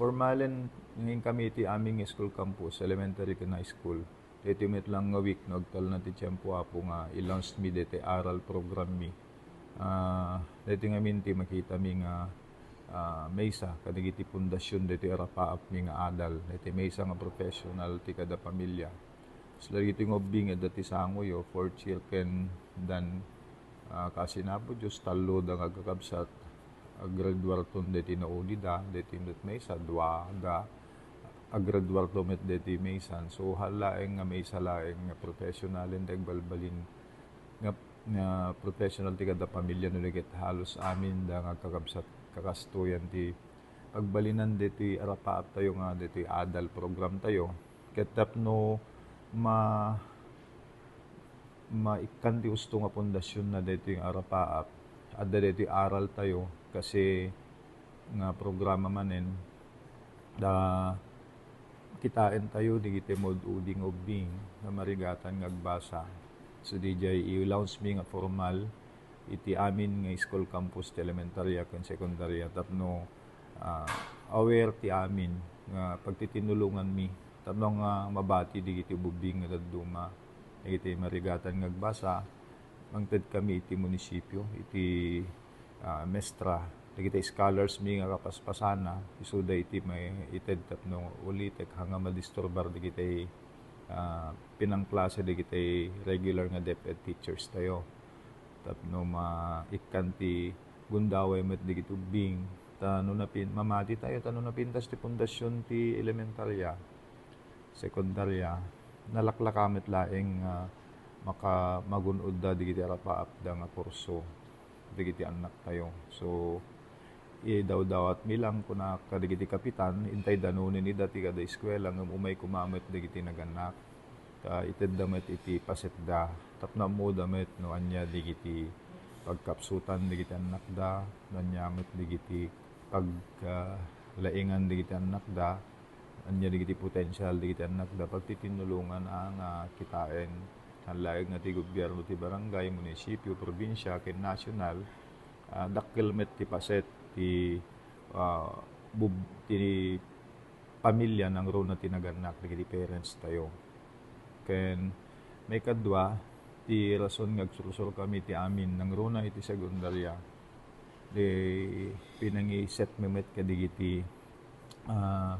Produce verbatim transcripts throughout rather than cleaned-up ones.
Formalen ngamin kami iti amin nga school campus, elementary ken high school. Daytoy met lang nga week no agtalna ti tiempo, Apo, nga i-launch mi daytoy aral program mi. Ah, daytoy ngamin ti makita mi nga, ah, maysa kadagiti pundasyon daytoy arapaap mi nga adal. Daytoy maysa nga professional ti kada pamilya. Sa dagitoy nga ubbing, adda ti sangoyo, fourth year ken dan, ah, kaasi na, Apo Dios, talloda nga agkakabsat. Aggraduarton daytoy naunida, daytoy met maysa, duada. Aggraduarto met daytoy maysan. So, haan laeng nga maysa laeng nga professional, ti agbalbalin nga, nga professional ti kada pamilya, no di ket halos aminda nga agkakabsat kakastoyan ti pagbalinan daytoy arapaap tayo nga daytoy adal program tayo. Ket tapno ma-, maikkan ti usto nga pundasyon na daytoy nga arapaap, adda daytoy aral tayo kasi nga programa manen, da kitaen tayo digiti maud-udi nga ubbing nga marigatan nga agbasa. So, diay i-launch mi nga formal iti amin nga school campus ti elementarya ken sekundarya tapno, ah, aware ti amin nga pagtitinulongan mi tapno nga mabati digiti ubbing nga dadduma, dagiti marigatan nga agbasa. Mangted kami iti munisipyo, iti, ah, mestra, dagiti scholars mi nga kapaspasana, isuda iti maited tapno ulitek, haan nga madisturbar dagiti, ah, pinangklase dagiti regular nga DepEd teachers tayo. Tapno maikkan ti gundaway met dagiti ubbing. Ta no napin-, mamati tayo, ta no napintas ti pundasyon ti elementarya, sekundarya, nalaklaka met laeng nga maka-, magun-odda dagiti arapaapda nga kurso dagiti annak tayo. So, idawdawat mi lang kuna kadagiti kapitan, intay danunen ida ti kada eskuela ngem umay koma met dagiti nagannak. Ta itedda met iti pasetda, tapno ammoda met no ania dagiti pagkapsutan dagiti annakda, no ania met dagiti pag-, ah, laengan dagiti annakda, ania dagiti potensial dagiti annakda, pagtitinulongan a nga kitaen. Haan laeng nga ti gobyerno ti barangay, munisipyo, probinsia, ken nasyonal, ah, dakkel met ti paset ti, ah, bub-, ti pamilya nangruna ti nagannak dagiti parents tayo. Ken maikadua, ti rason nga agsursuro kami ti amin nangruna iti sekundarya, di pinangiset mi met kadagiti, ah,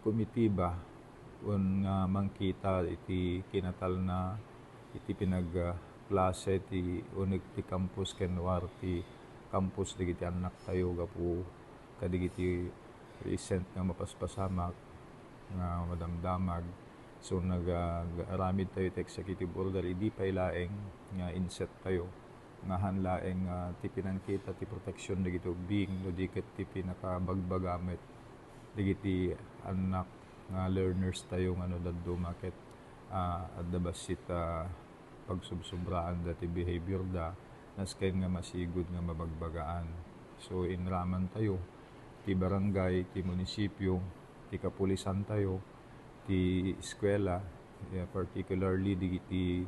komitiba wen nga mangkita iti kinatalna iti pinagklase ti uneg ti campus ken war ti campus dagiti annak tayo gapu kadagiti recent nga mapaspasamak nga madamdamag. So, nag-, ah, aramid tayo iti executive order, idi pay laeng nga inset tayo nga haan laeng nga ti pinangkita ti protection dagiti ubbing, no di ket ti pinakabagbaga met dagiti annak nga learners tayo nga no dadduma ket, ah, adda bassit, ah, pagsubsubraanda ti behavior da, nasken nga masigud nga mabagbagaan. So, inraman tayo, ti barangay, ti munisipyo, ti kapulisan tayo, ti eskuela, eh, particularly dagiti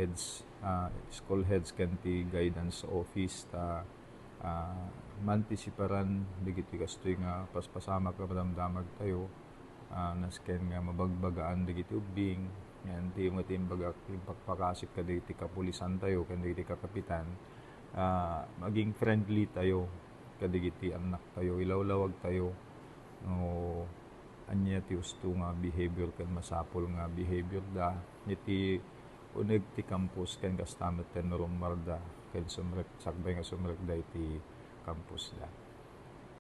heads, ah, school heads ken ti guidance office ta, ah, maantisiparan dagiti kastoy nga paspasamak a madamdamag tayo, ah, nasken nga mabagbagaan dagiti ubbing, ngem ti met imbagak, impakpakasik kadagiti kapulisan tayo ken dagiti kakapitan, ah, maging friendly tayo kadagiti annak tayo, ilawlawag tayo no ania ti usto nga behavior ken masapul nga behavior da iti uneg ti campus ken kasta met ti normal da ken sumrek-, sakbay nga sumrekda iti campus da.